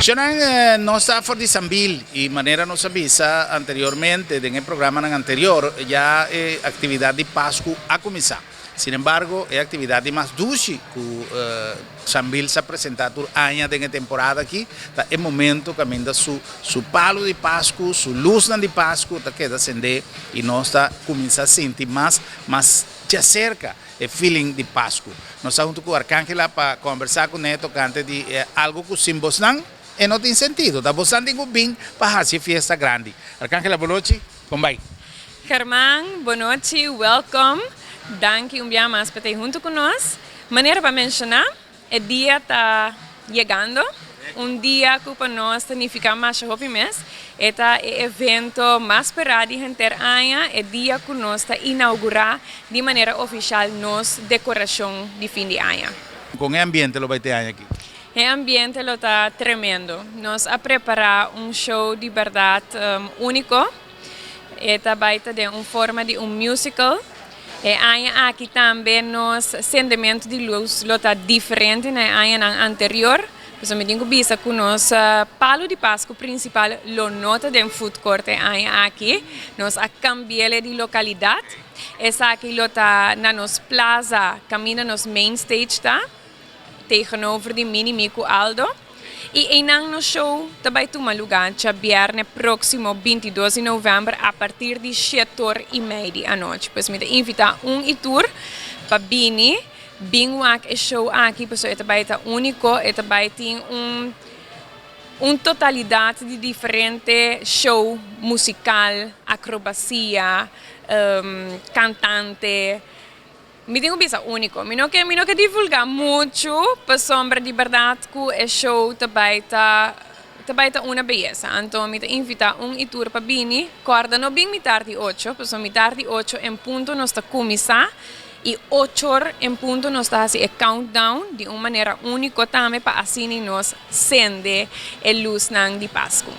Shonnan, nos ta for di Sambil i manera nos a bisa anteriormente den e programanan anterior ya e aktividat di Pasku a kuminsá. Sin embargo, e aktividat di mas dushi ku Sambil sa presentá tur aña den e temporada aki ta e momento kaminda su su palu di Pasku, su lusnan di Pasku ta keda sendé i nos ta kuminsá sinti mas mas djaserka e feeling di Pasku. Nos ta huntu ku Arcangela pa kòmbersá kuné tokante di algu ku sin bosnan e no tin sentido. Ta bosnan tin ku bin pa hasi e fiesta grandi. Arcangela bonochi, kon bai? German, bonochi, welkom. Danki un bia mas pa ta ei huntu ku nos. Manera pa menshoná, e dia ta yegando. Un dia ku pa nos ta nifiká masha hopi mes. E ta e evento mas sperá di henter aña, e dia ku nos ta inaugurá di manera ofishal nos dekorashon di fin di aña. Kon e ambiente lo bai te aña aki? E ambiente lo ta tremendo. Nos a prepará un show di bèrdat úniko. E ta bai ta den un forma di un musical. E aña aki tambe nos sendementu di lus lo ta diferente na e añanan anterior. Pasobra mi tin ku bisa ku nos palu di Pasku prinsipal lo no ta den food court e aña aki. Nos a kambi'el di lokalidat. Esaki lo ta na nos plaza kaminda nos main stage ta. Tegenover di Mini Mi ku Aldo. I einan nos show ta bai tuma lugá djabièrnè próksimo 22 di novèmber a partir di shetor i mei di anochi. Pues mi ta invitá un i tur pa bini bin wak e show aki pasobra e ta bai ta úniko, e ta bai tin un un totalidat di diferente show musikal, akrobasia, kantante. Mi tin ku bisa úniko. Mi no ke mi no ke divulgá muchu pasobra di bèrdat ku e show ta bai ta ta bai ta una beyesa. Anto mi ta invitá un i tur pa bini. Kòrda no bin mitar di ocho pasobra mitar di ocho en punto nos ta kuminsá i ochor en punto nos ta hasi e countdown di un manera úniko tambe pa asina nos sende e lusnan di Pasku.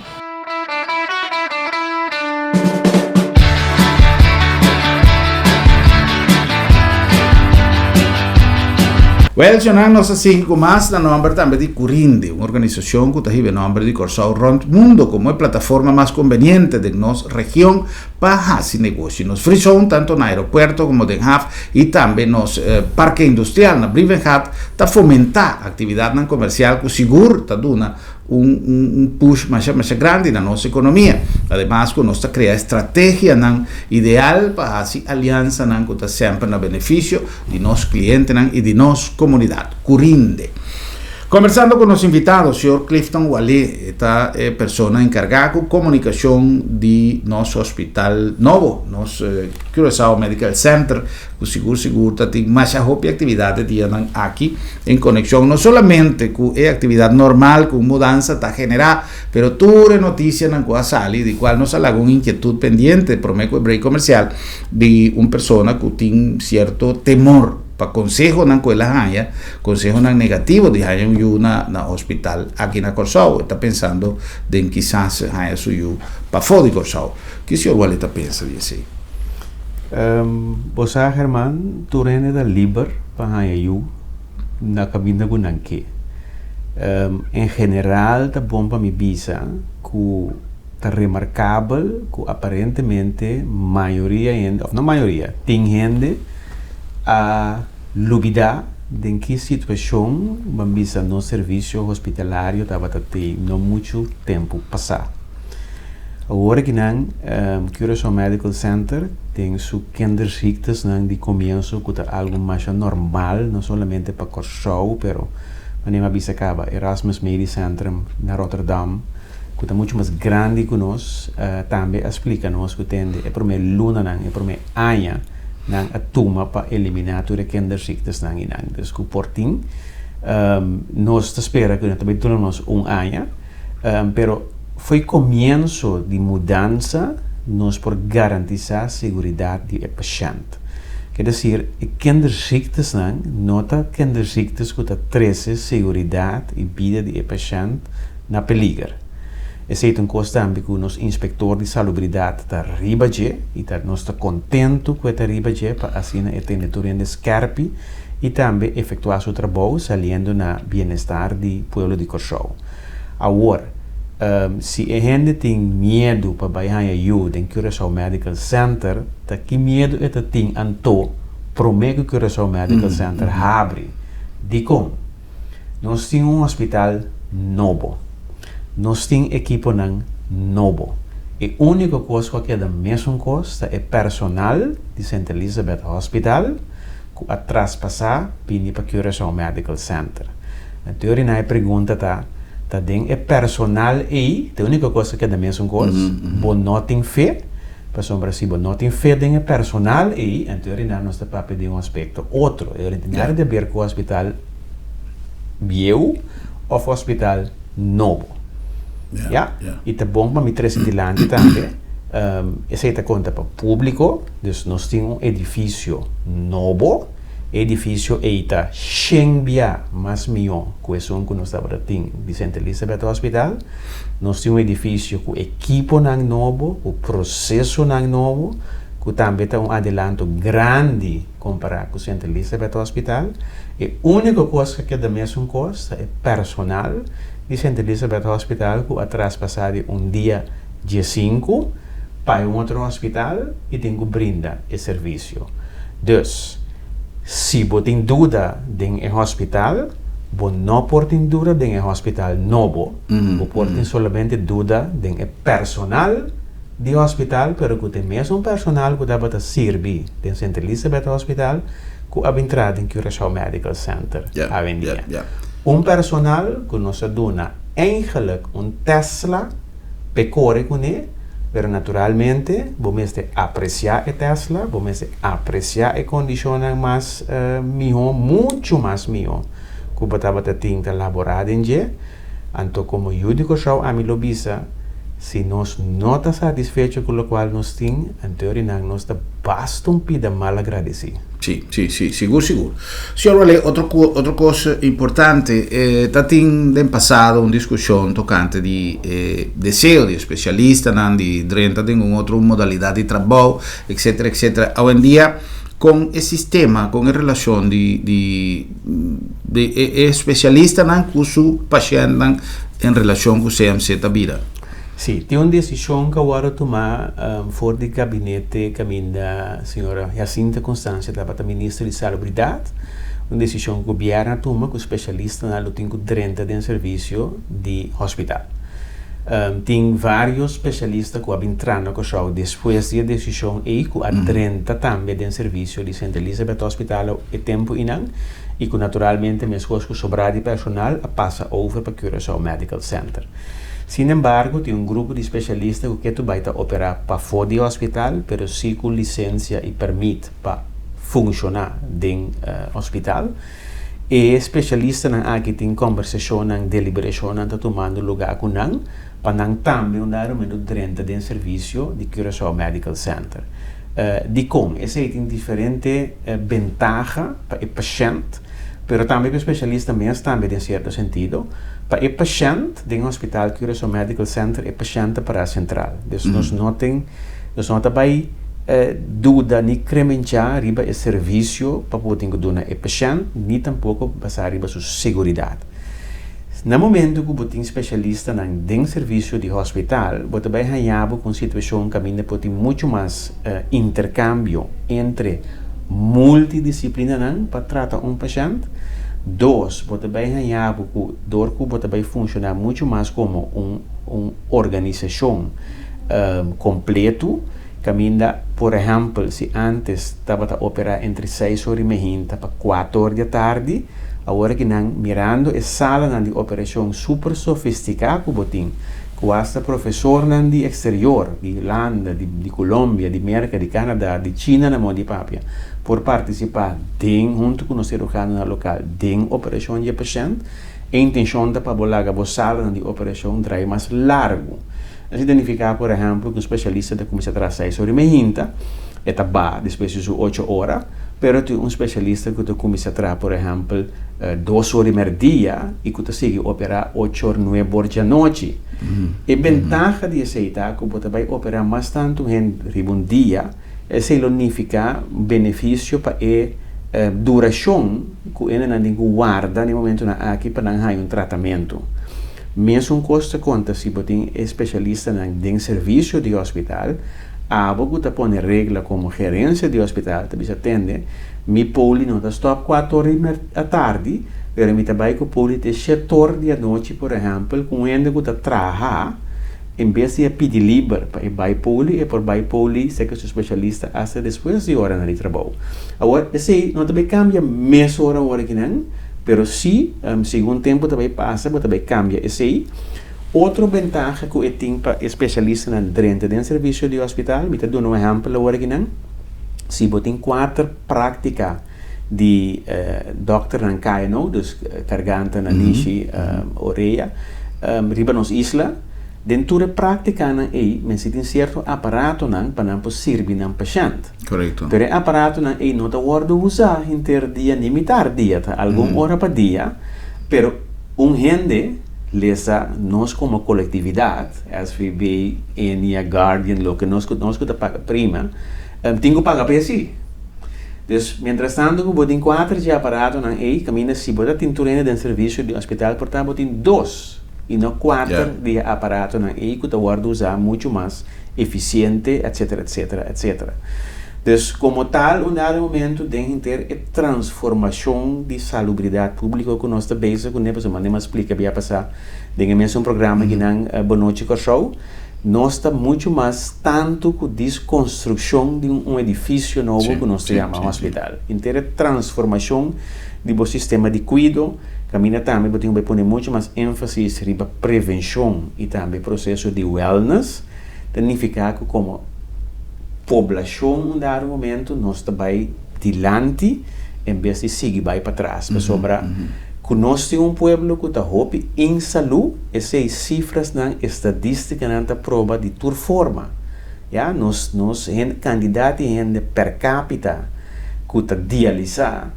Wel, Jonan, nos a sigui ku mas na nòmber tambe di Curinde, un organisashon ku ta hiba e nòmber di Kòrsou rònt mundo komo e plataforma mas konbeniente den nos region pa hasi negoshi. Nos Free Zone, tanto na aeropuerto komo den haf i tambe nos Parke Industrial na Brievengat ta fomentá aktividatnan komersial ku sigur ta duna un un push masha masha grandi na nos ekonomia. Ademas ku nos ta krea estrategianan ideal pa hasi aliansanan ku ta semper na benefisio di nos klientenan i di nos komunidat. Curinde. Kombersando ku nos invitado, señor Clifton Wallé, e ta e persona enkargá ku komunikashon di nos hospital nobo, nos Curaçao Medical Center, ku sigur sigur ta tin masha hopi aktividat e dianan aki en konekshon no solamente ku e aktividat normal ku un mudansa ta generá, pero tur e notisianan ku a sali di kual nos a laga un inkietut pendiente promé ku e break komersial di un persona ku tin sierto temor pa konsehonan ku el a haña, konsehonan negativo di haña un yu na na hospital aki na Kòrsou. E ta pensando den kisas haña su yu pafó di Kòrsou. Ki señor Wally ta pensa di esei? Bo sa German, tur hende ta liber pa haña yu na kaminda ku nan ke. En general ta bon pa mi bisa ku ta remarkabel ku aparentemente mayoria hende, òf no mayoria, tin hende a lubidá den ki situashon ban bisa nos servisio hospitalario tabata tei no muchu tempu pasá. Awor aki nan Curaçao Medical Center den su kinderziektesnan di komienso ku ta algu masha normal no solamente pa Kòrsou pero manera mi a bisa kaba Erasmus Medisch Centrum na Rotterdam ku ta muchu mas grandi ku nos tambe a splika nos ku tende e promé lunanan e promé aña nan a tuma pa eliminá tur e kinderziektes-nan i nan. Dus ku por tin nos ta spera ku nan ta bai duna nos un aña, pero fo'i komienso di mudansa nos por garantisá seguridat di e pashènt. Ke desir, e kinderziektes-nan no ta kinderziektes ku ta trese seguridat i bida di e pashènt na peliger. Esei ta un kos tambe ku nos inspektor di salubridat ta riba dje i ta nos ta kontentu ku e ta riba dje pa asina e tene tur hende skèrpi i tambe efektuá su trabou saliendo na bienestar di pueblo di Kòrsou. Awor, si e hende tin miedu pa bai haña yu den Curaçao Medical Center, ta ki miedu e ta tin anto? promé ku Curaçao Medical Center habri. Dikon? Nos tin un hospital nobo. Nos tin ekiponan nobo. E úniko kos ku a keda mesun kos ta e personal di Sint Elisabeth Hospital ku a traspasá bini pa Curaçao Medical Center. Anto na e pregunta ta, ta den e personal ei, ta e úniko kos ku a keda mesun kos, bo no tin fe? Pasobra si bo no tin fe den e personal ei, anto na nos ta papia di un aspekto otro. E ora tin nada di haber ku hospital bieu òf hospital nobo. Ya? I ta bon pa mi trese dilanti tambe, esei ta konta pa públiko, dus nos tin un edifisio nobo, e edifisio ei ta shen bia mas mihó ku esun ku nos tabata tin di Sint Elisabeth Hospital. Nos tin un edifisio ku ekiponan nobo, ku prosesonan nobo, ku tambe ta un adelanto grandi kompará ku Sint Elisabeth Hospital. E úniko kos ku a keda mesun kos ta e personal di Sint Elisabeth Hospital ku a traspasá di un dia diesinku pa e un otro hospital i tin ku brinda e servisio. Dus, si bo tin duda den e hospital, bo no por tin duda den e hospital nobo, bo por tin solamente duda den e personal di hospital, pero ku ta e mesun personal ku tabata sirbi den Sint Elisabeth Hospital ku a bin traha den Curaçao Medical Center awendia. Un personal ku nos a duna eigenlijk un Tesla p'e kore kuné, pero naturalmente bo mester apresiá e Tesla, bo mester apresiá e kondishonnan mas mihó, muchu mas mihó ku bo tabata tin ta laborá den dje. Anto komo yu di Kòrsou ami lo bisa, si nos no ta satisfecho ku lokual nos tin, anto nan nos ta basta un pida malagradesí. Sí, sí, sí, sigur, sigur. Señor Wallé, otro, otro kos importante, eh, ta tin den pasado un diskushon tokante di eh, deseo di espesialistanan di drenta den un otro modalidat di trabou, etcétera, etcétera. Awendia, kon e sistema, kon e relashon di, di, di e, e espesialistanan ku su pashèntnan en relashon ku CMC ta bira? Sí, tin un desishon ku a wòrdu tumá for di gabinete kaminda señora Jacinta Constancia tabata minister di Salubridat, un desishon ku gobièrnu a tuma ku spesialistanan lo tin ku drenta den servisio di hospital. Tin vários spesialista ku a bin traha na Kòrsou despues di e desishon ei ku a drenta tambe den servisio di Sint Elisabeth Hospital e tempu einan i ku naturalmente meskos ku sobrá di personal a pasa over pa Curaçao Medical Center. Sin embargo, tin un grupo di spesialista ku ketu bai ta operá pafó di hospital, pero sí ku lisensia i pèrmit pa funshoná den hospital. E spesialistanan aki tin kòmbersashonnan, deliberashonnan ta tumando lugá ku nan pa nan tambe un dado momento drenta den servisio di Curaçao Medical Center. Dikon? Esei tin diferente bentaha pa e pashènt. Pero tambe ku e spesialista mes tambe den sierto sentido. Pa e pashènt den hospital Curaçao Medical Center e pashènt ta pará sentral. Dus nos no tin, nos no ta bai duda ni kremenchá riba e servisio pa por tin ku duna e pashènt ni tampoko basá riba su seguridat. Na momento ku bo tin spesialistanan den servisio di hospital bo ta bai haña bo ku un situashon kaminda por tin muchu mas interkambio entre multidisiplinanan pa trata un pashènt. Dos, bo ta bai haña bo ku dor ku bo ta bai funshoná muchu mas komo un un organisashon kompletu, kaminda por ehèmpel si ántes tabata operá entre seis or i mehinta pa kuater or di atardi, awor aki nan mirando e salanan di operashon super sofistiká ku bo tin, ku asta profesornan di eksterior, di Hulanda, di di Colombia, di Merka, di Canada, di China na moda di papia, por partisipá den huntu ku nos sirujanonan lokal den operashon di e pashènt. E intenshon ta pa bo laga bo salanan di operashon drai mas largu. Esei ta nifiká por ehèmpel ku un spesialista ta kuminsá traha seis ora i meinta, e ta ba despues di su ocho ora, pero tin un spesialista ku ta kuminsá traha por ehèmpel dos ora i mèrdia i ku ta sigui operá ocho or nuebe or djanochi. E bentaha di esei ta ku bo ta bai operá mas tantu hende riba un dia, esei lo nifiká benefisio pa e durashon ku hendenan tin ku warda na e momentunan aki pa nan haña un tratamentu. Mesun kos ta konta si bo tin e spesialistanan den servisio di hospital. Abo ku ta pone regla komo gerensia di hospital ta bisa tende, mi poli no ta stòp kuater or di atardi, pero mi ta bai ku poli te shet or di anochi por ehèmpel, ku un hende ku ta traha en bes di a pidi liber pa e bai poli, e por bai poli serka su spesialista asta despues di oranan di trabou. Awor esei no ta bai kambia mesora ora kinan, pero si segun tempu ta bai pasa bo ta bai kambia esei. Otro bentaha ku e tin pa e spesialistanan drenta den servisio di hospital, mi ta duna un ehèmpel awor akinan, si bo tin kuater práktika di dòkternan KNO, dus karganta, nanishi, orea, riba nos isla, den tur e práktikanan ei mester tin sierto aparatonan pa nan por sirbi nan pashènt. Pero e aparatonan ei no ta wòrdu usá henter dia ni mitar dia, ta algun ora pa dia, pero un hende Lesa nos komo kolektividat, SVB, Ennia, Guardian, loke nos ku nos ku ta paga prima, tin ku paga pa esei. Dus, mientras tanto ku bo tin kuater dje aparatonan ei, kaminda si bo ta tin tur hende den servisio di hospital por ta bo tin dos i no kuater di e aparatonan ei ku ta wòrdu usá muchu mas efisiente, etcetera, etcetera, etcetera. Dus, komo tal un dado momento den henter e transformashon di salubridat públiko ku nos ta bezig kuné, pasobra mane mi a splika bia pasá den e mesun programa kinan Bonochi Kòrsou, nos ta muchu mas tantu ku diskonstrukshon di un edifisio nobo ku nos ta yama hospital. Henter e transformashon di bo sistema di kuido, kaminda tambe bo tin ku bai pone muchu mas énfasis riba prevenshon i tambe proseso di wellness, ta nifiká ku komo poblashon un dado momento nos ta bai dilanti en bes di sigui bai patras pasobra ku nos tin un pueblo ku ta hopi insalú esei sifrasnan estadistikanan ta proba di tur forma ya nos nos hende kantidat di hende per kapita ku ta dialisá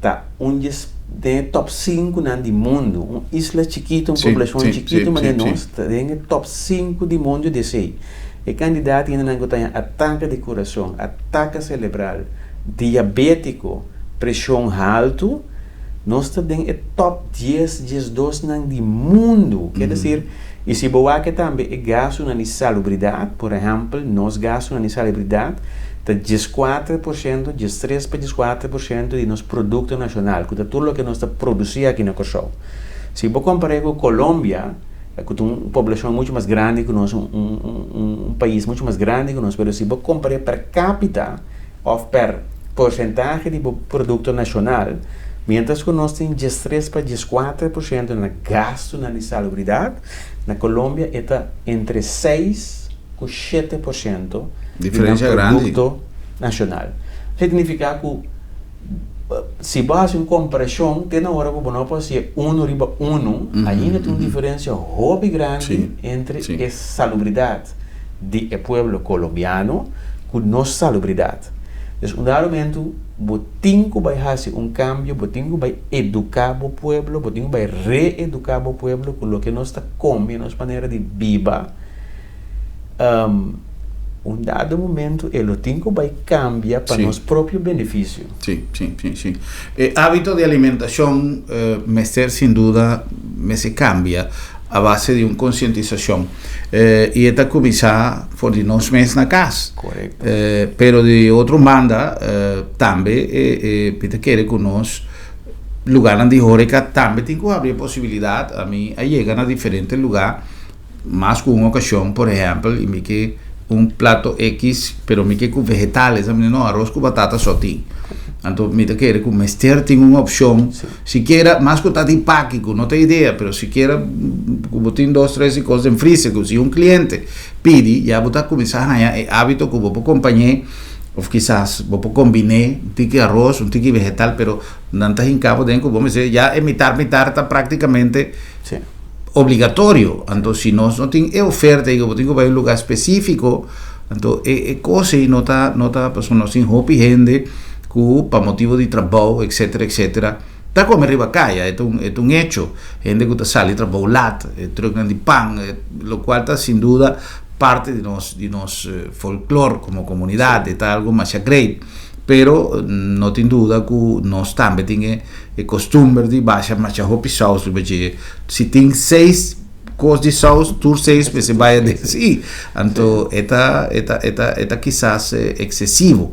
ta un dje den e top sinkunan di mundu un isla chikitu un poblashon chikitu manera nos ta den e top sinku di mundu di esei. E kandidat hendenan ku ta haña atake di kurason, atake selebral, diabétiko, preshon haltu, nos ta den e tòp dies, diesdosnan di mundu. Ke desir, i si bo wak tambe e gastunan di salubridat, por ehèmpel, nos gastunan di salubridat ta 14%, 13 pa 14% di nos produkto nashonal, ku ta tur loke nos ta produsí aki na Kòrsou. Si bo kompar'é ku Colombia, ku ta un poblashon muchu mas grandi ku nos, un un pais muchu mas grandi ku nos, pero si bo kompar'é per kapita òf per porsentahe di bo produkto nashonal, miéntras ku nos tin 13 pa 14% na gastunan di salubridat, na Colombia e ta entre 6 ku 7% di nan produkto nashonal. Esei ta nifiká ku Si bo hasi un komparashon te na ora ku bo no por hasié unu riba unu, ainda tin un diferensia hopi grandi entre e salubridat di e pueblo kolombiano ku nos salubridat. Dus un dado momentu bo tin ku bai hasi un kambio, bo tin ku bai eduká bo pueblo, bo tin ku bai reeduká bo pueblo ku loke nos ta kome, nos manera di biba. Un dado momento e lo tin ku bai kambia pa nos propio benefisio. Sí, sí, sí, sí. E hábito di alimentashon mester sin duda mester kambia a base di un konsientisashon. I e ta kuminsá for di nos mes na kas. Korekto. Pero di otro banda tambe e mi ta kere ku nos lugarnan di horeka tambe tin ku habri e posibilidat. Ami a yega na diferente lugá. Mas ku un okashon, por ehèmpel, i mi ke un plato ekis, pero mi ke ku vegetales, mi di no, aros ku batata so tin. Anto mi ta kere ku mester tin un opshon, sikiera, mas ku ta di paki, ku no ta idea, pero sikiera ku bo tin dos, tres di kos den freezer, ku si un kliente pidi, ya bo ta kuminsá haña e hábito ku bo por kompañ'é, òf kisas bo por kombiné un tiki aros, un tiki vegetal, pero nan ta hinká bo den ku bo mester, ya e mitar mitar ta práktikamente. Obligatorio, anto si nos no tin e oferta ei ku bo tin ku bai un lugá spesífiko, anto e e kos ei no ta no ta pasobra nos tin hopi hende ku pa motibu di trabou etcetera etcetera ta kome riba kaya e ta un e ta un hecho hende ku ta sali trabou lat e trùknan di pan lokual ta sin duda parti di nos di nos folklor komo komunidat e ta algu masha great pero no tin duda ku nos tambe tin e E costumber di basha masha hopi saus riba dje. Si tin seis Kos di saus tur seis mester bai aden. Sí. Anto e ta e ta e ta e ta kisas eksesivo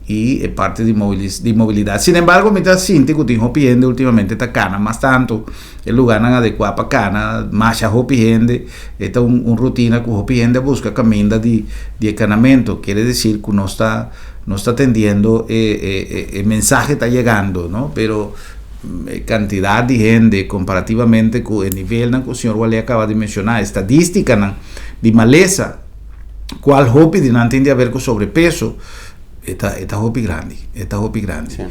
i e parti di mobilis di mobilidat. Sin embargo mi ta sinti ku tin hopi hende ultimamente ta kana mas tantu. E lugarnan adekuá pa kana masha hopi hende. E ta un un rutina ku hopi hende a buska kaminda di di e kanamentu. Kere desir ku nos ta nos ta atendiendo e e e mensahe ta yegando no pero E kantidat di hende komparativamente ku e nivelnan ku señor Wallé a kaba di menshoná, estadístikanan di malesa, kual hopi di nan tin di haber ku sobrepeso, e ta e ta hopi grandi, e ta hopi grandi.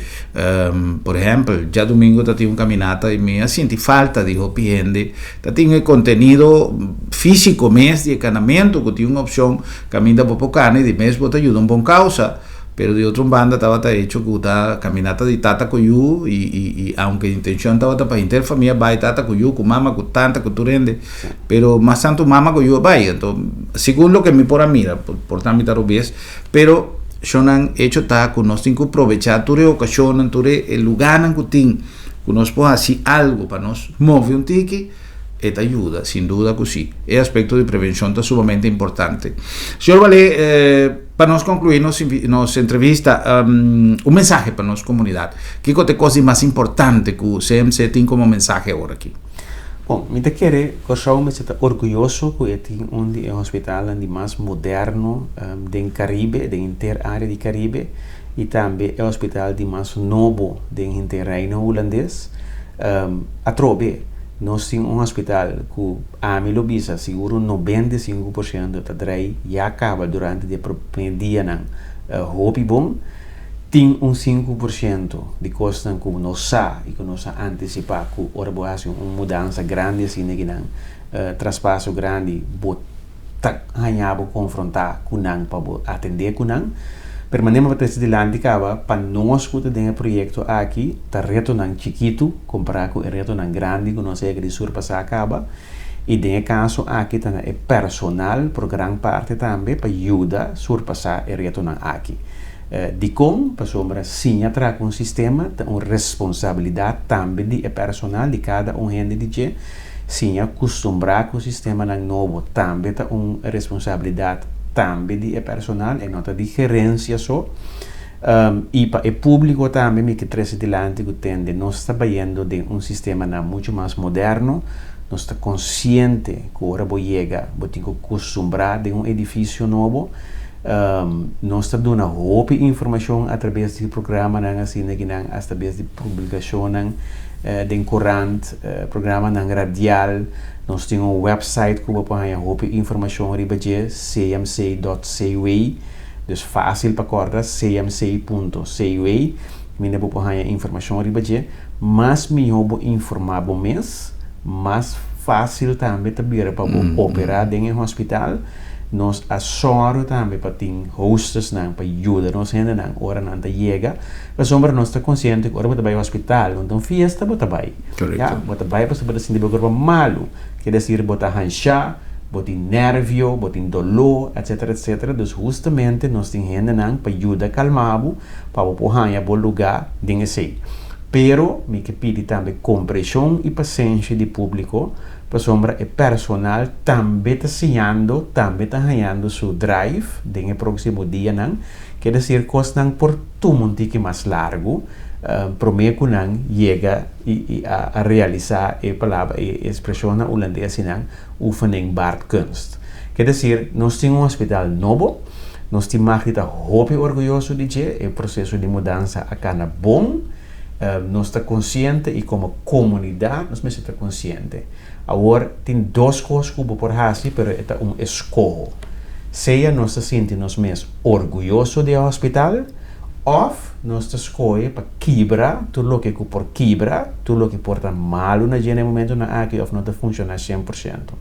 Por ehèmpel, djadumingu ta tin un kaminata i mi a sinti falta di hopi hende ta tin e kontenido físiko mes di e kanamentu ku tin un opshon kaminda bo por kana i di mes bo ta yuda un bon kousa. Pero di otro banda tabata hecho cu ta caminata di tata cu yu y y y aunke intencion tabata pa henter famia bay tata cu yu cu mama cu tanta cu tur hende pero mas tanto mama cu yu a bay anto segun loke mi por a mira por ta mi ta robes pero shownan hecho ta cu nos tin cu probecha tur e ocasionnan tur e lugarnan cu tin cu nos por haci algo pa nos move un tiki. E ta yuda, sin duda ku si. E aspekto di prevenshon ta sumamente importante. Señor Wallé, pa nos konkluí nos nos entrevista, un mensahe pa nos komunidat. Kiko ta e kos di mas importante ku CMC tin komo mensahe awor aki? Bon, mi ta kere Kòrsou mester ta orguyoso ku e tin un di e hospitalnan di mas moderno den Karibe, den henter área di Karibe, i tambe e hospital di mas nobo den henter Reino Hulandes. Atrobe, nos tin un hospital ku ami lo bisa sigur un 95% ta drei ya kaba durante di e prome dianan hopi bon. Tin un 5% di kosnan ku nos sa i ku nos a antisipá ku ora bo hasi un mudansa grandi asina kinan, traspaso grandi, bo ta haña bo konfrontá ku nan pa bo atendé ku nan. Pero manera bo ta trese dilanti kaba, pa nos ku ta den e proyekto aki ta retonan chikitu kompará ku e retonan grandi ku nos a yega di surpasá kaba. I den e kaso aki ta na e personal por gran parti tambe pa yuda surpasá e retonan aki. Dikon? Pasobra siña traha ku un sistema ta un responsabilidat tambe di e personal, di kada un hende di dje. Siña kustumbrá ku sistemanan nobo tambe ta un responsabilidat tambe di e personal, e no ta di gerensia so. I pa e públiko tambe mi ke trese dilanti ku tende nos ta bayendo den un sistemanan muchu mas moderno, nos ta konsiente ku ora bo yega bo tin ku kustumbrá den un edifisio nobo. Nos ta duna hopi informashon atrabes di programanan asina kinan, atrabes di publikashonnan den korant, programanan radial. Nos tin un website ku bo por haña hopi informashon riba dje, cmc.cw. Dus fásil pa kòrda, cmc.cw. Kaminda bo por haña informashon riba dje. Mas mihó bo informá bo mes, mas fásil tambe ta bira pa bo operá den e hospital. Nos a sòru tambe pa tin hostessnan pa yuda nos hendenan ora nan ta yega, pasobra nos ta konsiente ku ora bo ta bai hospital no ta un fiesta bo ta bai. Ya, bo ta bai pasobra bo ta sinti bo kurpa malu, ke desir bo ta hanshá, bo tin nèrvio, bo tin doló, etsetera etsetera. Dus hustamente nos tin hendenan pa yuda kalma bo pa bo por haña bo lugá den esei. Pero mi ke pidi tambe kompreshon i pasenshi di públiko. Pasobra e personal tambe ta siñando, tambe ta hañando su drive den e próksimo dianan. Ke desir kosnan por tuma un tiki mas largu promé ku nan yega i a realisá e palabra, e ekspreshonnan hulandes asinan, oefening baart kunst. Ke desir nos tin un hospital nobo, nos tin mag di ta hopi orguyoso di dje, e proseso di mudansa a kana bon. Nos ta konsiente i komo komunidat nos mester ta konsiente. Awor tin dos kos ku bo por hasi pero e ta un eskoho. Sea nos ta sinti nos mes orguyoso di e hospital òf nos ta skohe pa kibra tur loke ku por kibra, tur loke por ta malu na dje na e momentunan aki òf no ta funshoná 100%.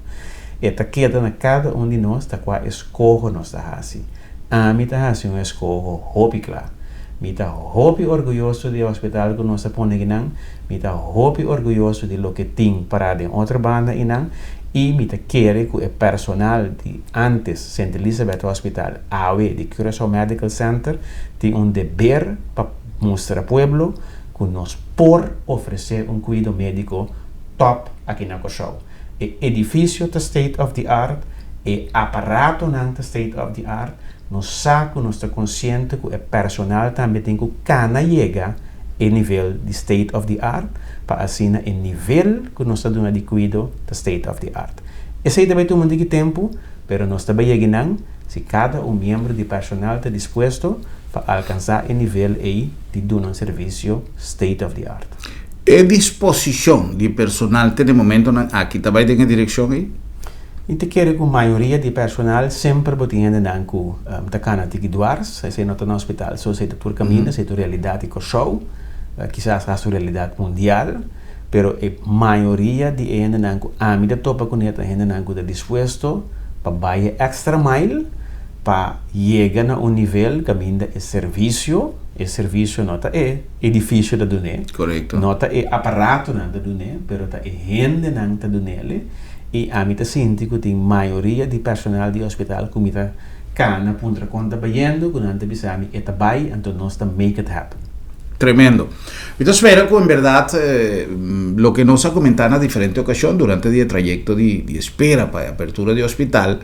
E ta keda na kada un di nos ta kua eskoho nos ta hasi. Ami ta hasi un eskoho hopi kla. Mi ta hopi orguyoso di e hospital ku nos a pone akinan, mi ta hopi orguyoso di loke tin pará den otro banda einan i mi ta kere ku e personal di antes Sint Elisabeth Hospital, awe di Curaçao Medical Center, tin un deber pa mustra pueblo ku nos por ofresé un kuido médiko tòp aki na Kòrsou. E edifisio ta state of the art, e aparatonan ta state of the art, nos sa ku nos ta konsiente ku e personal tambe tin ku kana yega e nivel di state of the art pa asina e nivel ku nos ta duna di kuido ta state of the art. Esei ta bai tuma un tiki tempu, pero nos ta bai yega einan si kada un miembro di personal ta dispuesto pa alkansá e nivel ei di duna un servisio state of the art. E disposishon di personal te na e momentonan aki ta bai den e direkshon ei? Mi ta kere ku mayoria di personal semper bo tin hendenan ku ta kana tiki dwars, esei no ta na hospital so, esei ta tur kaminda, esei ta un realidat di Kòrsou, kisas hasta un realidat mundial, pero e mayoria di e hendenan ku ami ta topa kuné ta hendenan ku ta dispuesto pa bai e extra mile pa yega na un nivel kaminda e servisio, e servisio no ta e edifisio ta dun'é, no ta e aparatonan ta dun'é, pero ta e hendenan ta dun'é. I ami ta sinti ku tin mayoria di personal di hospital ku mi ta kana puntra kon ta bayendo ku nan ta bisa mi e ta bai anto nos ta make it happen. Tremendo. Mi ta spera ku en bèrdat loke nos a komentá na diferente okashon durante di e trayekto di espera pa e apertura di hospital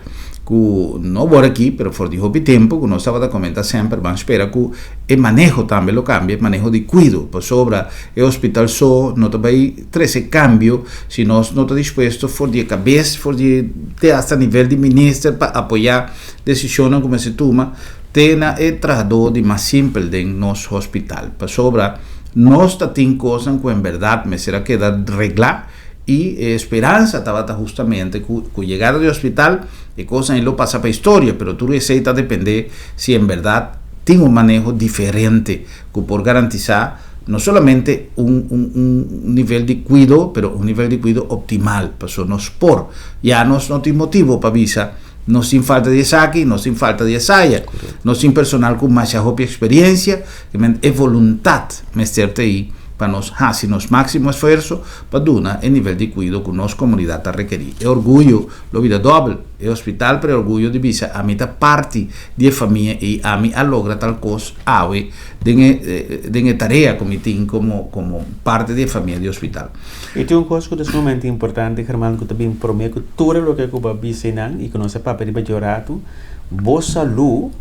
ku no wor aki pero for di hopi tempu ku nos tabata komentá semper ban spera ku e maneho tambe lo kambia, e maneho di kuido pasobra e hospital so no ta bai trese kambio si nos no ta dispuesto for di e kabes, for di te hasta nivel di minister pa apoyá desishonnan ku mester tuma te na e trahadó di mas simpel den nos hospital. Pasobra nos ta tin kosnan ku en bèrdat mester a keda reglá i e speransa tabata hustamente ku ku yegada di hospital e kosnan ei lo pasa pa historia, pero tur esei ta dependé si en bèrdat tin un maneho diferente ku por garantisá no solamente un un un nivel di kuido, pero un nivel di kuido optimal, pasobra nos por, ya nos no tin motibo pa bisa nos tin falta di esaki, nos tin falta di esaya, nos tin personal ku masha hopi eksperiencia, e voluntat mester ta ei pa nos hasi nos máksimo esfuerso pa duna e nivel di kuido ku nos komunidat ta rekerí. E orguyo lo bira dòbel. E hospital pero e orguyo di bisa ami ta parti di e famia ei, ami a logra tal kos awe den e den e tarea ku mi tin komo komo parti di e famia di hospital. I tin un kos ku ta sumamente importante, German, ku ta bin promé ku tur e loke ku bo a bisa einan i ku nos a papia riba dje ratu, bo salú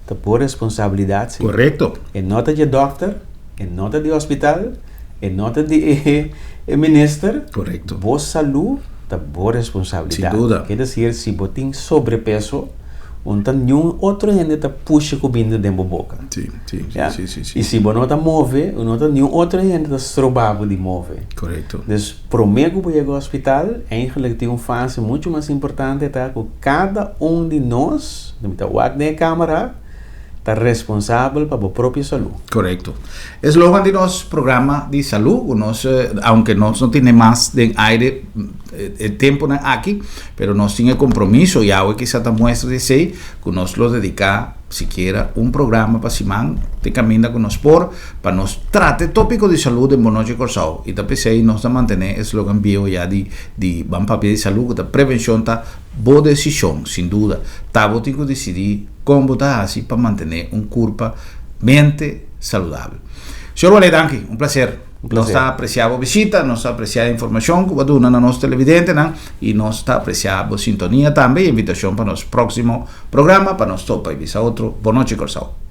ta bo responsabilidat, si. Korekto. E no ta dje dòkter, e no ta di hospital, E no ta di e minister. Korekto. Bo salú ta bo responsabilidat. Sin duda. Ke desir si bo tin sobrepeso, un ta niun otro hende ta pusha kuminda den bo boka. Si, si, si, si, si, si. I si bo no ta move, un no ta niun otro hende ta stroba bo di move. Korekto. Dus promé ku bo yega hospital, eigenlijk tin un fase muchu mas importante ta ku kada un di nos, mi ta wak den e kamera, ta responsabel pa bo propio salú. Korekto. E slogan di nos programa di salú ku nos, aunke nos no tene mas den aire e tempunan aki, pero nos tin e kompromiso i awe kisa ta muestra di esei ku nos lo dediká sikiera un programa pa siman te kaminda ku nos por pa nos trata e tópiko di salú den Bon Nochi Kòrsou. I ta p'esei nos ta mantené e slogan bieu ya di di Ban Papia di Salú ku ta Prevenshon ta bo desishon. Sin duda ta bo tin ku disidí. Kon bo ta hasi pa mantené un kurpa, mente saludabel? Señor Wale, danki. Un plaser. Un plaser. Nos ta apresiá bo bishita, nos ta apresiá e informashon ku bo a duna na nos televidentenan i nos ta apresiá bo sintonia tambe i invitashon pa nos próksimo programa pa nos topa i bisa otro. Bon nochi, Kòrsou.